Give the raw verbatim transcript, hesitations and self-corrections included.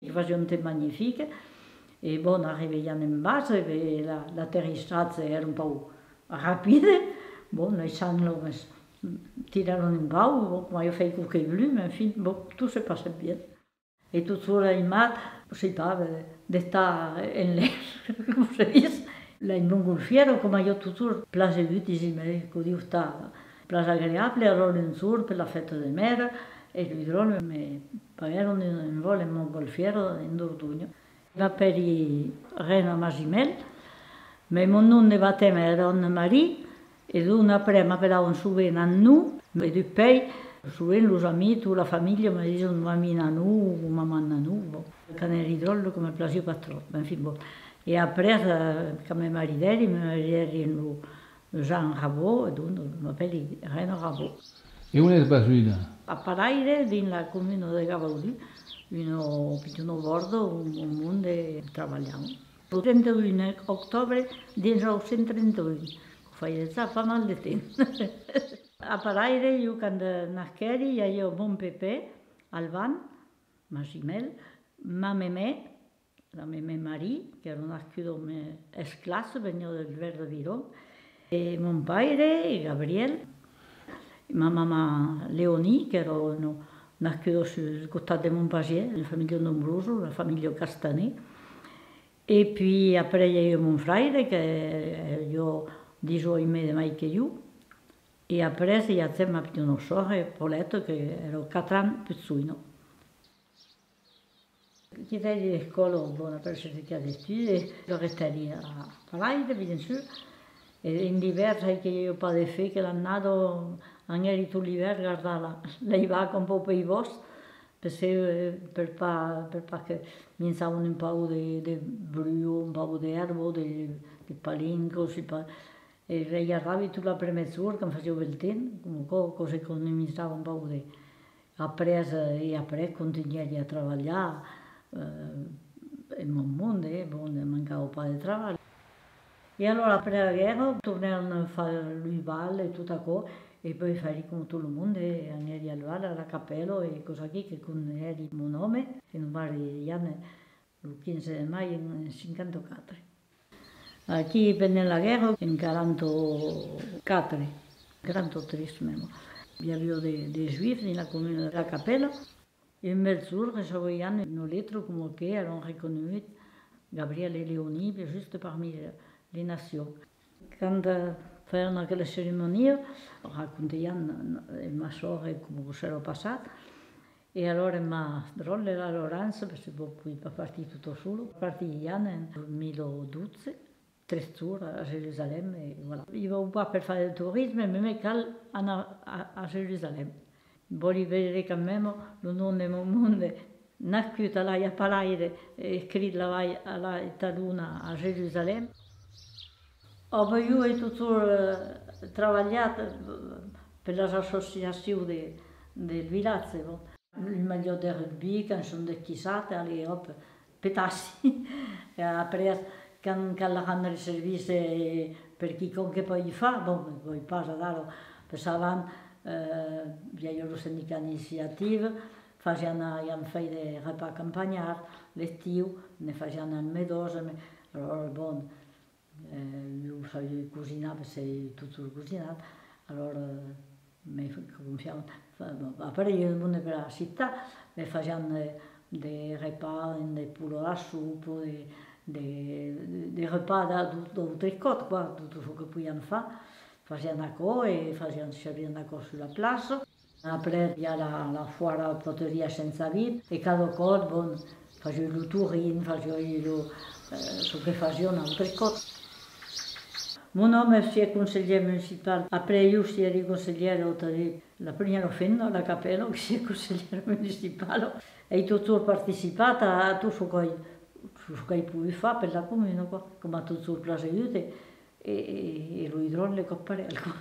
Que fasiá un temps magnific, e bon, arribèron en bas, e ben, la, l'aterrissatge èra un pauc rapide, bon, los sants òmes tirèron un pauc, bon, coma aviá fait quauque brut, mais enfin, bon, tot se passèt bien. E totjorn aimat, sai pas, eh, d'estar en l'aire, coma se ditz. La Montgolfièra, coma aviá totjorn plasegut, disi, me caliá estar plan agreable, alòrs un jorn per la fèsta de mèra, e los dròlles me paguèron un, un vòl en Montgolfièra, en Dordonha. M'apèli Reina Masimèl, mès mon nom de batèma èra Anne-Marie, e donc après m'apelavan sovent Annou, e despèi, sovent los amics o la familha me dison Mamie Nanou o Maman Nanou, bon. Quand èri dròlle, que me plasiá pas tròp, enfin, bon. E après, eh, quand me maridèri, me maridèri amb lo Jean Rabot, e donc m'apèli Reina Rabot. E ont es basuda? A Paraire, dins la comuna de Gavaudu, una pichona bòrda ont, ont monde trabalhavan. Lo trenta un octobre mila nòu cents trenta un, que fai dejà pas mal de temps. A Paraire, ieu, quand, eh, nasquèri, i aviá mon pepè, Alban Masimèl, ma memè, la memè Marie, qu'èra nascuda a Esclas, veniá del Verd d'Aviron, e mon paire, Gabriel, ma mamà Léonie, qu'èra, no, nascuda sul costat de Montpasièr, una familha nombrosa, la familha Castanet. E puis après i aviá mon fraire, que, eh, aviá dètz ans e miei de mai que ieu. E après i aviá ma pichona sòrre, Paulette, qu'èra quatre ans pus joina. Quitèri l'escòla, bon, après certificat d'estudis, e restèri a Paraire, bien sûr. E en l'ivèrn, sai que i aviá pas de far, que l'annada, anguèri tot l'ivèrn gardar la, las vacas un pauc pels bòscs, per se, eh, per pas, per pas que minjavan un pauc de, de brut, un pauc d'èrba, de, de palincas, sai pas. E las gardavi tot l'après-migdia quand fasiá bèl temps, coma aquò, aquò s'economizava un pauc de, après, eh, e après contunhèri a trabalhar, eh, en mon monde, eh, bon, ne mancava pas de trabalh. E alòrs, après la guèrra, tornèron far lo bal e tot aquò, e puèi fèri coma tot lo monde, eh, anèri al bal, a la capèla, e cosa aquí que coneguèri mon òme, que nos maridèri lo quinze de mai en cinquanta-quatre. Aquí, pendent la guèrra, en quaranta-quatre, quaranta-tres mèma, i aviá de, de juifs dins la comuna de la Capèla. E un bèl jorn recebèron una letra coma que èran reconeguts Gabriel e Léonie, juste parmi les nations. Quand, eh, fèron aquela ceremonia, racontèron, eh, ma sòrre, eh, coma que s'èra passat. E alòrs, ma dròlle, la Laurence, perque bon, pogui pas partir tota sola, partiguèron en dos mila dotze, tres jorns a Jerusalèm, e voilà. I vau pas per far de torisme, mès me cal anar a, a Jerusalèm. Vòli veire quand même lo nom de mon monde, nascut alai a Paraire, escrit lavai a la talona a Jerusalèm. Ò, ben, ieu ai totjorn, eh, trabalhat, eh, per las associacions de, del vilatge, bon. Un malhòt de rugbi, quand son desquisats, allez, òp, petassi. E après, quand cal rendre servici, eh, per quicòm que pòdi far, bon, pòdi pas adara, passavan, eh, i aviá lo sindicat Iniciativa, fasián, avián fait de repàs campanhars, l'estiu, ne fasián al mes dotze, me-, alòrs, bon, eh, ieu sabiái cosinar, perque ai totjorn cosinat, alòrs, eh, me confiavan. Fa-, bon, après, i aviá de monde per assistar, me fasián de, de repàs, de pola a la sopa, de, de, de repàs de, de, d'autres còps, quoi, tot çò que podián far. Fasián aquò e fasián, servián aquò sus la plaça. Après, i a la, la foara Poteria Sent Sabin, e cada còp, bon, fasiái lo torrin, fasiái lo, eh, çò que fasián autres còps. Mon òme sièt conselhièr municipal, après ieu sièri conselhièra, autrament, la primièra femna a la Capèla que sièt conselhièra municipala. Ai totjorn participat a, a tot çò qu'ai, çò qu'ai pogut far per la comuna, quoi, que m'a totjorn plasegut, e, e, e, e los dròlles, coma parelh, quoi.